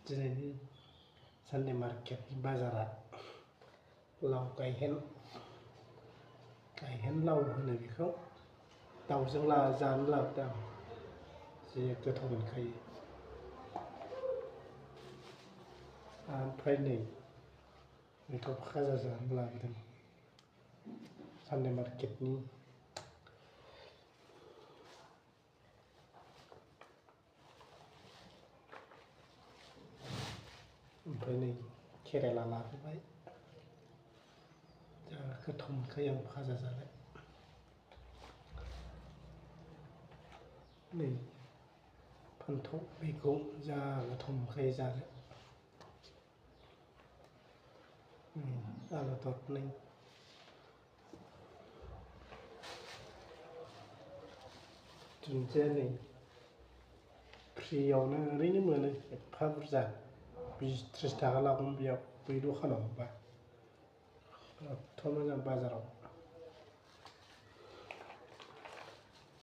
दिनैनि सानडे मार्केटनि बाजारा लाव गायहेन लाव होनो बेखौ दाउजों जानो लाबोदों जे गोथाव मोनखायो ओमफ्राय नै बेथ' खाजा जानो लाबोदों सानडे मार्केटनि ओमफ्राय नै केरेला लाबोबाय जा गोथाव मोनखायो आं भाजा जानो नै फान्थाव बेखौ जा गोथाव मोनखायो जानो आलु दरनै दुन्दिया नै फ्रियावनो ओरैनो मोनो एफा बुरजा 20-30 थाखा लागोन बेयाव बै दखानाव बा एथ' मोजां बाजाराव